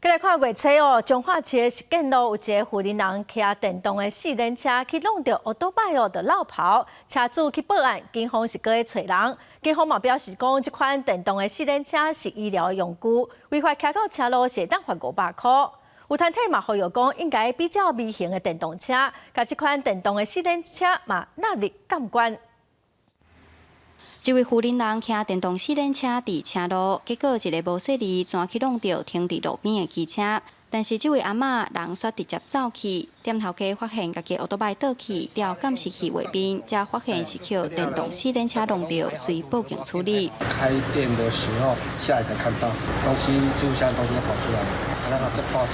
來看月初哦，彰化市的實踐路有一个婦人騎電動的四輪車去挵著歐多擺哦，就落跑，車主去報案，警方是閣咧揣人。警方嘛表示講，這款電動的四輪車是醫療用具，違法騎到車路是會當罰500箍。有團體嘛呼籲講，應該比照微型的電動車，共這款電動的四輪車嘛納入監管。一位婦人騎電動四輪車佇車路，結果一个無細膩跩去挵著停佇路邊的機車。但是這位阿嬤人煞直接走去，店頭家發現家己歐多擺倒去，調監視器畫面，才發現是予電動四輪車挵著，遂報警處理。開店的時候下來才看到，東西置物箱東西都跑出來，讓他再報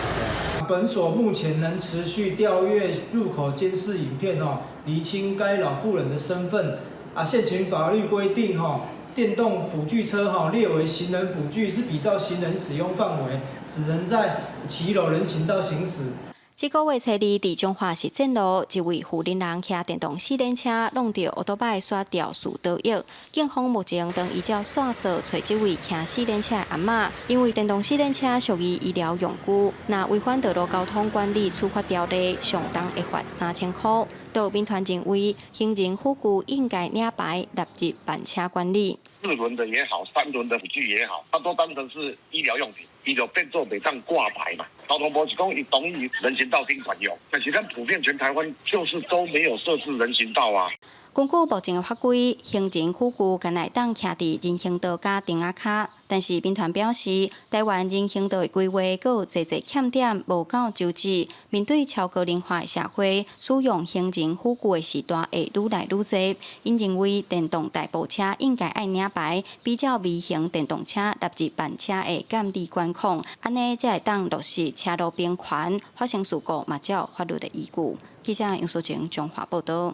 警。本所目前仍持續調閱路口監視影片哦，釐清該老婦人的身份。啊，現行法律規定，吼，電動輔具車吼列為行人輔具，是比照行人使用範圍，只能在騎樓人行道行駛。這个月初二，佇彰化實踐路，一位婦人騎電動四輪車挵著歐多擺煞肇事逃逸。警方目前正依照線索揣這位騎四輪車的阿嬤，因為電動四輪車屬於醫療用具，若違反道路交通管理處罰條例，上重會罰3000箍。有民團認為，行人輔具應該領牌納入範車管理。四輪的也好，三輪的輔具也好，它都當成是醫療用品，伊就變做袂當掛牌嘛。交通部是講伊同意人行道頂管用，但是咱普遍全台灣就是都沒有設置人行道啊。根據目前的法規，行人輔具干焦會當徛佇人行道佮亭仔跤，但是民團表示，台灣人行道的規劃閣有濟濟欠點，無夠周至。面對超高齡化的社會，使用行人輔具的時段會愈來愈濟。𪜶認為電動代步車應該愛領牌，比照微型電動車納入範車的監理管控，按呢才會當落實車路平權，發生事故嘛才有法律的依據。記者楊淑晴彰化報導。